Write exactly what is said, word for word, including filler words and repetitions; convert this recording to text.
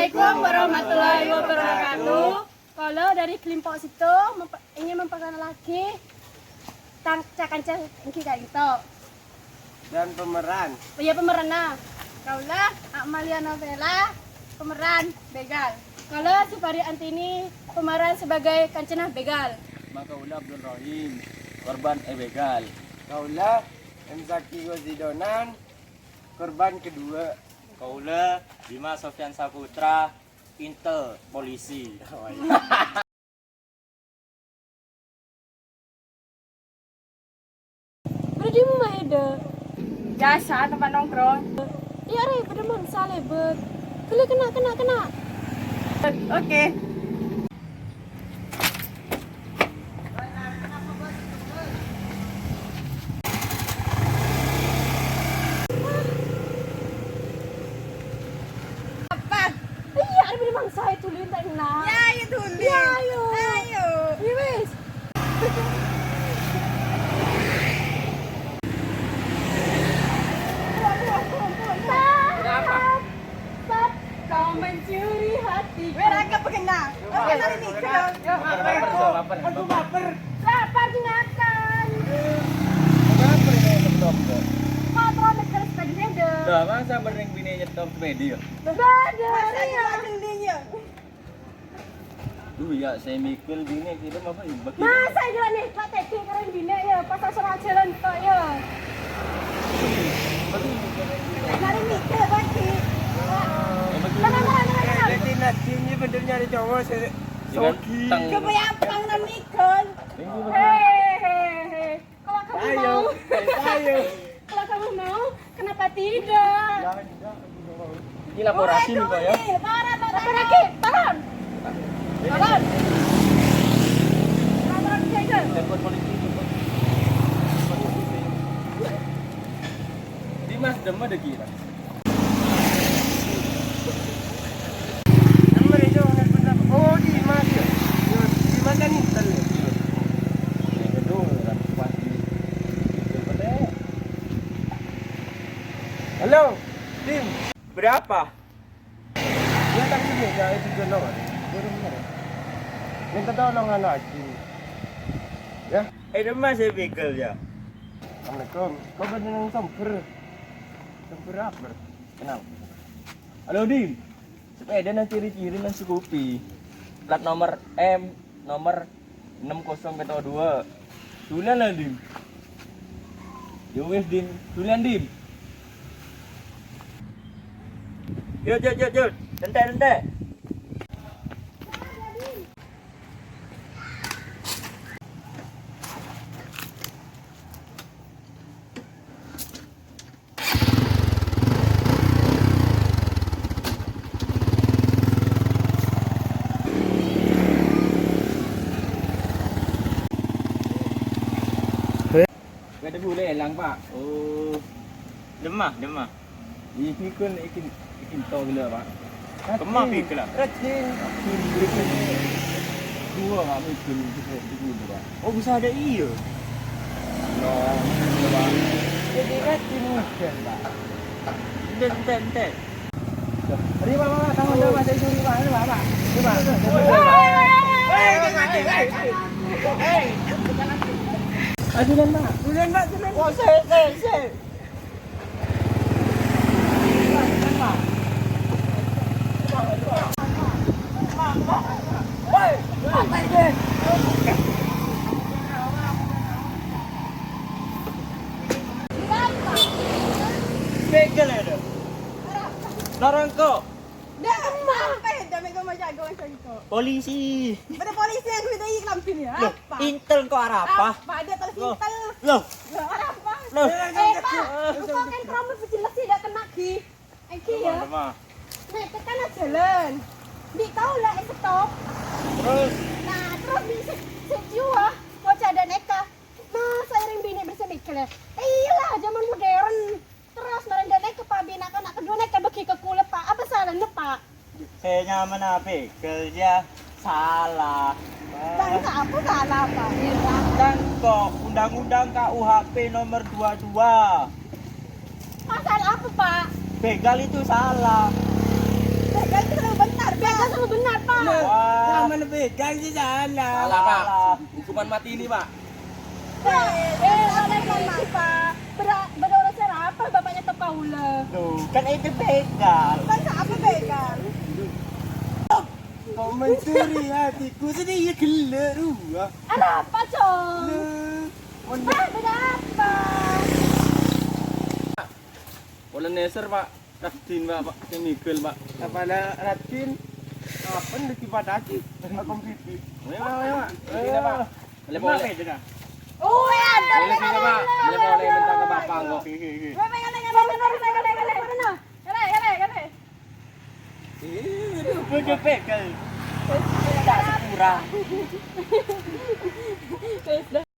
Assalamualaikum warahmatullahi wabarakatuh. Kalau dari kelompok situ mempe-, ingin memperkenalkan tang-, ca-, kanca enggi ka'dinto. Dan pemeran. Oh iya, pemeranna. Kaula Amalia Novela, pemeran Begal. Kaula Supari Antini, pemeran sebagai kancana Begal. Ma kaula Abdul Rohim, korban e Begal. Kaula M Zaki Gozidonan, korban kedua. Kaula Bima Sofyan Saputra, Intel polisi. Bâdâ dimma, Eda? Biasa, tempat nongkrong. Iyâ, rè, bâdâ mangsa lèbât. Ghellâ', kena, kena, kena. Oke. Apa? Iyâ, arè bâdâ mangsa è dhuli, ta' enna'. Yâ, yâ, dhuli. Yâ, ayo. Ayo. Yâ, wis. Kenapa? Stop. Kau mencuri hatiku. Weh, raka pegena. Oke, mari nih, kenal. Baper, baper, baper. Aku baper. Lapar dimakan. Baper ini nyetop, kok. Kau terlalu dekat sepeda. Lah, masa mending bini nyetop sepeda, ya? Beda, masa ya. Duh, ya, saya mikir bini kita apa, ya? Masa gila nih, Pak Teddy keren bini, ya? Pas asal jalan tok, ya. Mari mikir, Pak Ki. Tenang, tenang, tenang, tenang. Jadi Nadine ini bener nyari cowok se-, sogi. Ganteng. Kebayang, Bang, dan Nicole. Hei, hei, hei. Kalau kamu mau, ayo. Kalau kamu mau, kenapa tidak? Ini laborasi nih, Pak, ya. Laporan, laporan. Laporan lagi, turun. Turun. Laporan polisi. Telepon polisi itu, Pak. Dimas, Dem ada kira. Nomor itu, nomor berapa? Oh, Dimas, ya. Dimas kan Intel, ya. Halo, Dim. Berapa? Ya, tapi beda itu, Jon, nomor. Minta tolong, anu, Haji. Ya. Eh, Dem, Mas, saya pikir, ya. Assalamualaikum. Kok bener Sumber? Sumber apa? Kenal. Halo, Dim. Sepeda nang ciri-ciri nang Scoopy. Plat nomor M, nomor enam kosong pitu dua. Dulian lah, Dim. Yo wes, Dim. Dulian, Dim. Yo, yo, yo, yo. Tentè, tentè. Bâdâ bulâ èlang, Pak. Oh. Dem ma, dem ma. Iki kan, iki, iki to gila, Pak. Kemma pigel, Pak? Rajin. Dua, Pak, migel. Itu, itu, itu, Pak. Oh, bisa ada iya. No, iya, Pak. Jadi rajin migel, Pak. Ente, ente, ente. Ini, Pak, Pak, tanggung jawab, saya suruh, Pak. Ini, Pak, Pak. Ini, Pak. Hei, hei, hei, hei. Hei. Ajunan, Pak. Ajunan, Pak, ajunan. Oh, saya, saya, saya. Pegel ya, Dok? Larang kok. Ndak, emang. Sampai, ndak, mega mau jago, jago. Polisi. Pada polisi yang gue tadi kelambin ya? Loh, apa? Intel kok arapa? Apa? Dia terus loh. Intel. Loh. Loh, arapa? Loh. Eh, Pak, engko' kan promo jelas sih ndak kena, Gi. Enggi ya. Lemah, lemah. Nek tekan jalan. Di tau lah, eh, stop. Terus? Nah, terus di se-, se-, jiwa, mau ada neka. Masa iring bini bisa mikir ya? Iya lah, zaman modern. Terus marang neka, Pak, bini anak kedua neka bagi ke kulit, Pak. Apa salahnya, Pak? Saya nyaman apa? Kerja salah. Bang, apa salah, Pak? Dan kok undang-undang K U H P nomor dua dua. Pasal apa, Pak? Begal itu salah. Begal itu kalau benar. Begal sih salah. Salah, Pak. Hukuman mati ini, Pak. Eh, eh, salah kan, Pak? Bera-, bâdâ urusan apa Bapak nyetop kaulâ? Tuh, kan itu begal. Kan apa begal? Kau mencuri hatiku, sedih ya gelo, ruah. Ada apa, Cong? Loh, mon- Ah, ada apa? Polana Neser, Pak. Radin, Pak, Pak. Sè mèghel, Pak. Apa la Radin? Apa nih dipataki? Aku pipi. Ayo, Pak, ayo, Pak. Sini, Pak. Boleh, boleh. Kenapa itu, Kak? Oh, ya, ada. Boleh sini, Pak. Boleh, boleh. Minta ke Bapak, kok. Iya, iya, iya. Boleh, boleh, boleh, boleh, boleh, boleh, boleh. Boleh, boleh, boleh. Ih, aduh, bojo begal. Tak sepura. Wis, dah.